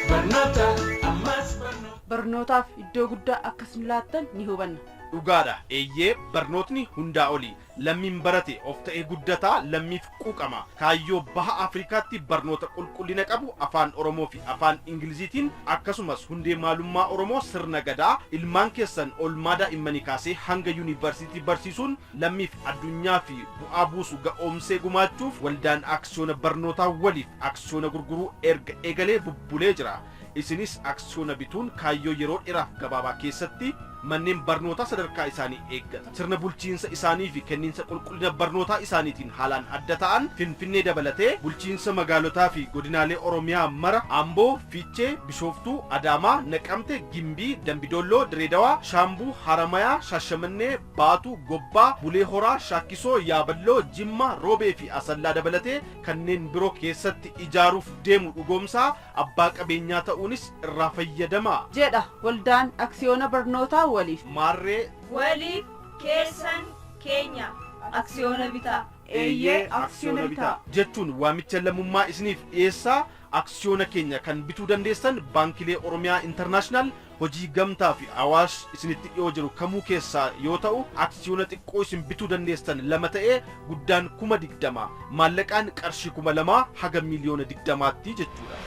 Barnoota ammas barnoota. Barnootaaf iddoo guddaa akka isin laattan ni hubanna. Dhugaadha, eeyyee, barnootni hundaa oli. Lammiin barate of ta'ee guddataa, lammiif quuqama. Kaayyoo Baha Afrikaatti barnoota qulqullina qabu Afaan Oromoo fi Afaan Ingiliziitiin, akkasumas hundee maalummaa Oromoo sirna Gadaa ilmaan keessan oolmaa daa'immanii kaasee hanga yuunivarsiitii barsiisuun lammiif addunyaa fi bu'aa buusu ga'oomsee gumaachuuf Waldaan Aksiyoona Barnootaa Waliif aksiyoona gurguruu erga eegalee bubbulee jira. Isinis aksiyoona bituun kaayyoo yeroo dheeraaf gabaabaa keessatti manneen barnootaa sadarkaa isaanii eeggatan, sirna bulchiinsa isaanii fi kenniinsa qulqullina barnootaa isaaniitiin haalaan adda ta'an Finfinnee dabalatee bulchiinsa magaalotaa fi godinaalee Oromiyaa mara, Amboo, Fiichee, Bishooftuu, Adaamaa, Naqamte, Gimbii, Dambi Dolloo, Direedawaa, Shaambuu, Haramayaa, Shaashamannee, Baatuu, Gobbaa, Bulee Horaa, Shaakkisoo, Yaaballoo, Jimma, Roobee fi Asallaa dabalatee kanneen biroo keessatti ijaaruuf deemu dhugoomsaa abbaa qabeenyaa ta'uunis irraa fayyadamaa. Jedha Waldaan Aksiyoona Barnootaa Waliif. Maarree. Waliif, keessan, keenya. Aksiyoona bitaa. Eeyyee, aksiyoona bitaa. Jechuun waamicha lammummaa isiniif dhiyeessaa. Aksiyoona keenya kan bituu dandeessan Baankilee Oromiyaa Intarnaashinaal, Hojii Gamtaa fi Awaash isinitti dhiyoo jiru kamuu keessaa yoo ta'u, aksiyoona xiqqoo isin bituu dandeessan 2 ta'ee guddaan 20,000, maallaqaan qarshii 2000 haga miiliyoona 20tti jechuudha.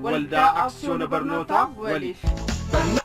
Waldaa Aksiyoona Barnootaa Waliif. Barnoota.